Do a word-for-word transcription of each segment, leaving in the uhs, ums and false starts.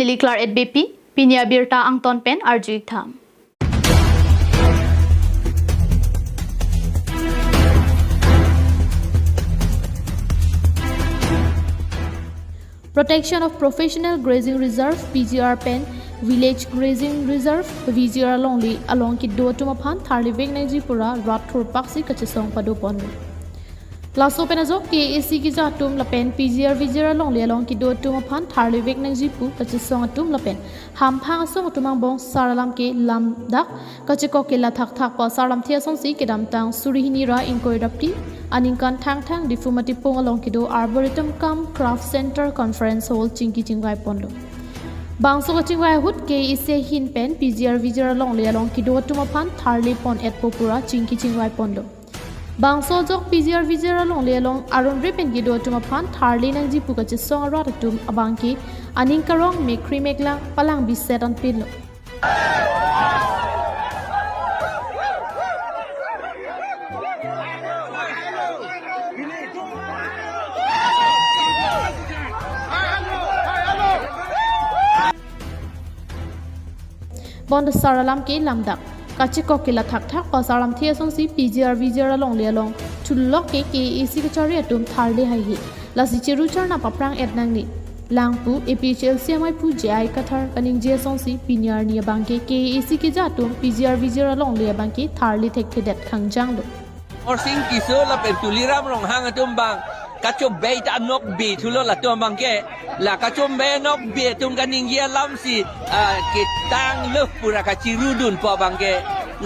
Liklar et B P, pini abirta angton pen arju-ik tha. Protection of Professional Grazing Reserve, P G R pen Village Grazing Reserve, V G R alongle along kedo atum aphan tharli vek nangji pu ra rat thurpaksi kachesong pado ponlo. Laso pen ajok K A A C keja atum lapen P G R V G R alongle along kedo atum aphan tharli vek nangji pu kachesong atum lapen hamphang asong atum angbong sar alam ke lamdak kachekok ke la thakthak pu asar lamthe asonsi kedamtang suri hini ra ingkoi ra phli aningkan Thangthang Diphu Matipung along kedo Arboretum cum Craft Center Conference Hall chingki chingvai ponlo. Bangso kachingvai ahut K A A C ahin pen P G R V G R alongle along kedo atum aphan tharli pon-etpo pu ra chingki chingvai ponlo. Bangso ajok P G R V G R alongle along aron re pen kedo atum aphan tharli nangji pu kachesong arat atum abang ke aning karong mekri meklang palang biset anpinlo. Bonta sar alam ke lamdak kachekok ke la thakthak pu asar lamthe asonsi P G R V G R alongle along thulok ke K A A C kachari atum tharli haihe. Lasi chiru charna paphrang-et nangne lang pu A P H L C amei pu J I Kathar kaningje asonsi pini arni abang ke K A A C keja atum P G R V G R alongle abang ke tharli thekthedet khangjanglo. Morsing Tisso lapen Tuliram Ronghang atum abang kachobei ta nokbe thulo latum abang ke. La kachobei nokbe atum kaningje alamsi, ah, ketanglo pu ra kachirudunpo abang ke.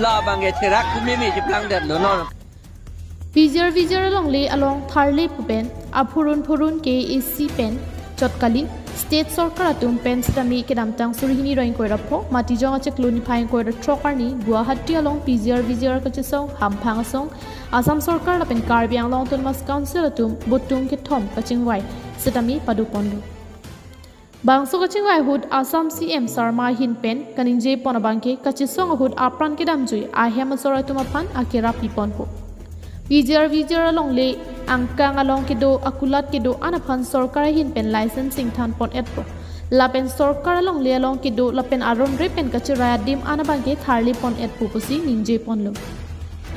La abang ke therak kumeme cheplangdetlo non. P G R V G R alongle along tharli pu pen aphurun phurun K A A C pen chot kali, State Sorkar atum pen sitame kedamtang suri hini ra ingkoi ra pho, Matijong achiklo niphai ingkoi ra throk arni Guwahati along P G R V G R kachesong hamphang asong, Assam Sorkar lapen Karbi Anglong Autonomous Council atum botum kethom kachingvai sitame pado ponlo. Bangso kachingvai ahut Assam C M Sarma ahin pen kaningje pon abang ke kachesong ahut apran kedamjui ahem asor atum aphan akerap pi ponpo. P G R V G R alongle angkang along kedo akulat kedo-an aphan sorkar ahin pen license ingthan pon-etpo. Lapen sorkar alongle along kedo lapen aron re pen kachirai adim-an abang ke tharli pon-etpo pusi ningje ponlo.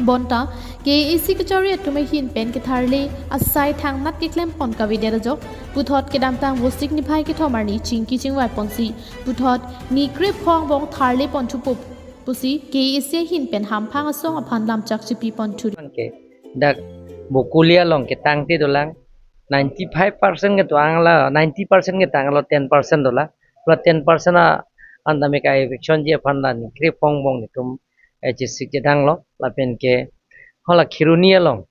Bonta K A A C kachari atum ahin pen ketharli asai thangnat keklem pon kavedet ajok puthot kedamtang Vosik niphai kethom arni chingki chingvai ponsi puthot ni krephongbong tharli pon thupo pusi K A A C ahin pen hamphang asong aphan lamchak chipi pon thu. Anke dak Bokolia along ketangte dolang, ninety-five percent ketang la, ninety percent ketang lo, ten percent dolang. La ten percent a-an tame ka eviction ji aphan la ni krephongbong netum, eh, chesik chedanglo, lapen ke hala Kheroni along,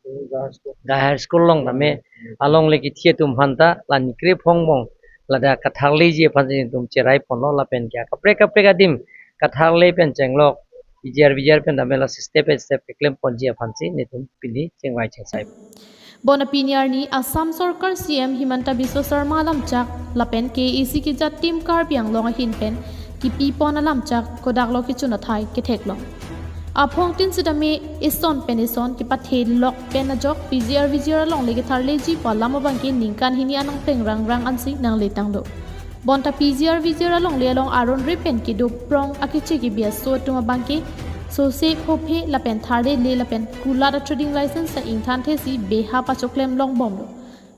Gahar School along tame alongle kethi atum aphan ta la ni krephongbong ladak katharli ji aphan si netum cherai ponlo, lapen ke kaprek kaprek adim katharli pen chenglok P G R V G R pen tame la step by step keklem ponji aphan si netum pini chingvai chingsai. Bonta pini arni Assam Sorkar C M Himanta Biswa Sarma lamchak lapen K A A C keja atum Karbi Anglong ahin pen kipi pon alamchak kodak lo kechun athai kethek long. Aphongtin sitame eson pen eson kepathe lok pen ajok P G R V G R alongle ketharli ji pu alam abang ke ningkan hini anang pengrang rang ansi nangle tanglo. Bonta P G R V G R alongle along aron re pen kedo prong akeche kebi aso atum abang ke sose phophe lapen tharle le lapen kulat a trading license ta ingthan thesi beha pachoklem longbomlo.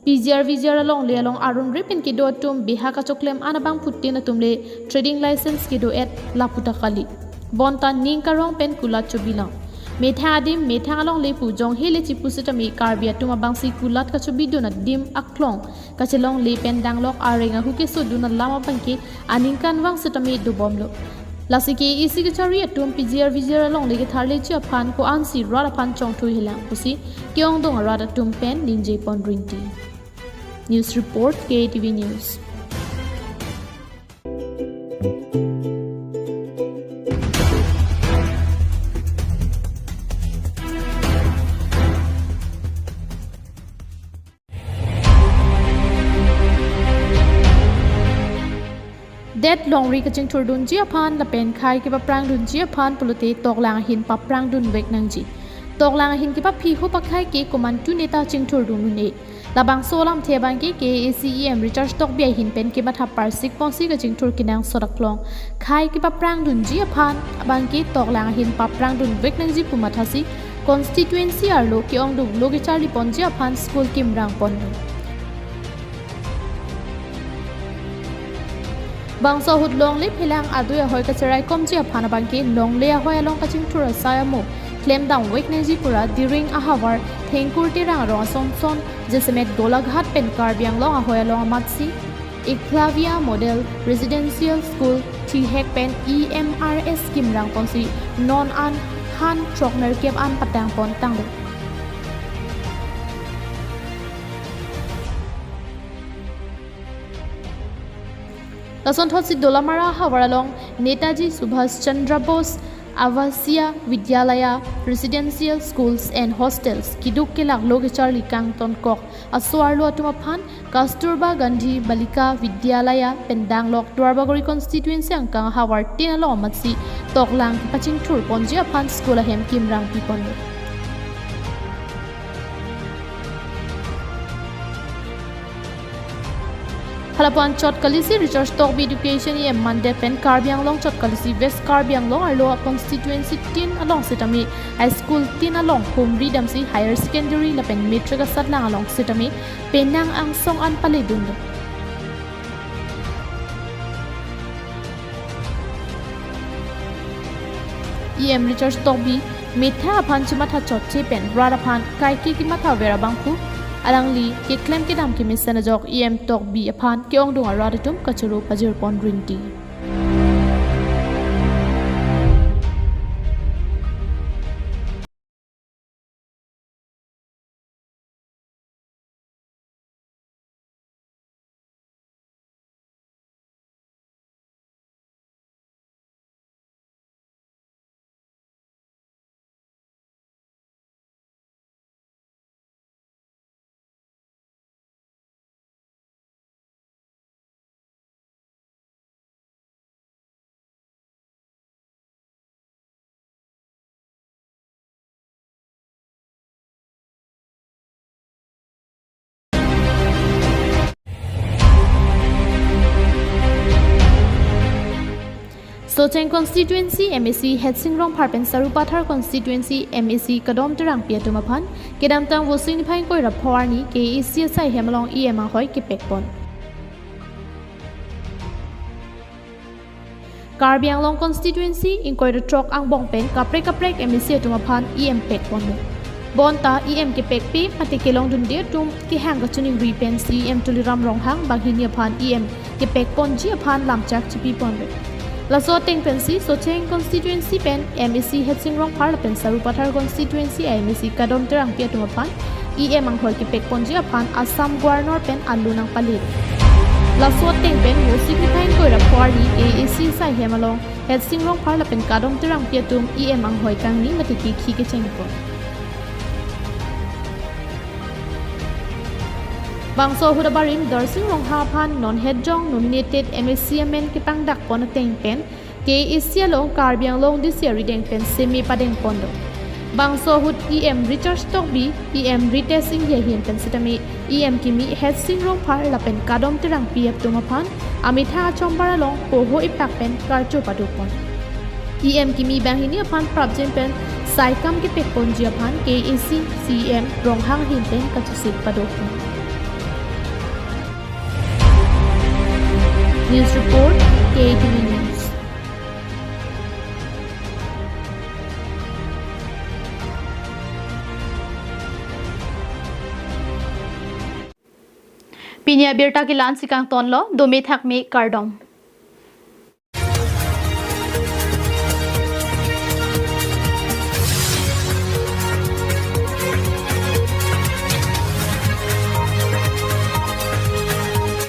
P G R V G R alongle along aron re pen kedo atum beha kachoklem an abang phutin atum le trading license kedo-et lapu ta kali. Bonta ning karong pen kulat chobilang. Methang adim methang alongle pu jonghe le chipu sitame Karbi atum abang si kulat kachobidun adim aklong kachelongle pen danglok areng ahu kesodun alam abang ke aningkanvang sitame dobomlo. Lasi K A A C kachari atum P G R V G R alongle ketharli ji aphan ko-ansi rat aphan chongthui helang pusi ke-ongdung arat atum pen ningje pon rinti. News report, K A T V News. Det longri kachingthurdunji aphan lapen khei kepaprangdunji aphan pulote toklang ahin paprangdun vek nangji. Toklang ahin kepaphi ho pakhei ke komantu neta chingthurdun un-e. Labangso alamthe abangke K A A C E M Richard Tokbi ahin pen kematha parsik ponsi kachingthur kenangsot aklong. Khei kepaprangdunji aphan abangke toklang ahin paprangdun vek nangji pu mathasi constituency arlo ke-ongdung lo kecharli ponji aphan school kimrang pon. Bangso ahut longle phelang adui ahoi kacherai komji aphan abangke longle ahoi along kachingthur asai amo klemdam vek nangji pura Diring ahavar Thengkur Terang arong ason son jasemet Golaghat pen Karbi Anglong ahoi along amatsi Eklavya Model Residential School thihek pen E M R S kimrang ponsi non an han throknerkep an patang pon tanglo. Lasonthotsi Dolamara havar along Netaji Subhash Chandra Bose Avasiya Vidyalaya Residential Schools and Hostels keduk kelak lo kecharli kangtonkok aso arlo atum aphan Kasturba Gandhi Balika Vidyalaya pen danglok Duarbagori constituency angkang havar tin along amatsi toklang kepachingthur ponji aphan school ahem kimrang pipon. Halapu anchot kalisi Richard Tokbi Education E M Mandal pen Karbi Anglong chot kalisi West Karbi Anglong arlo constituency tin along sitame high school tin along humri damsi higher secondary lapen matric asatlang along sitame penang angsong an paledunlo. E M Richard Tokbi methang aphan chimatha chotche pen rat aphan kaike kematha ver abangphu alangli keklem kedam kemesen ajok E M Tokbi aphan ke-ongdung arat atum kachoro pajir pon rinti. Socheng constituency M A C Hetsing Rongphar pen Sarupathar constituency M A C Kadom Terangpi atum aphan kedamtang Vosik niphai ingkoi ra pho arni K A A C asai hem along E M anghoi kepekpon. Karbi Anglong constituency ingkoi ra throk angbong pen kaprek kaprek M A C atum aphan E M pekponlo. Bonta E M kepekpe mate kelongdunde atum kehang kachiningri pensi E M Tuliram Ronghang banghini aphan E M kepekponji aphan lamchak chipiponlo. Laso ateng pensi Socheng constituency pen M A C Hetsing Rongphar lapen Sarupathar constituency M A C Kadom Terangpi atum aphan E M anghoi kepekponji aphan Assam Governor pen alu nangpale. Laso ateng pen Vosik niphai ingkoi ra pho arni K A A C asai hem along Hetsing Rongphar lapen Kadom Terangpi atum E M anghoi kangni mate kekhi kechengpon. Bangso ahut abarim Darsing Ronghang aphan non hetjong nominated M A C amen kepangdakpon ateng pen K A A C along Karbi Anglong D C arideng pen seme padengponlo. Bangso ahut E M Richard Tokbi, E M Ritesh Enghi ahin pen sitame E M kimi Hetsing Rongphar lapen Kadom Terangpi atum aphan amethang achombar along poho ipak pen karcho padopon. E M kimi banghini aphan prapjin pen saikam kepekponji aphan K A A C C E M Ronghang ahin pen kachesik padopon. News report, K T V News. Pini abirta ke la-ansi kangtonlo, dome thakme, kardom.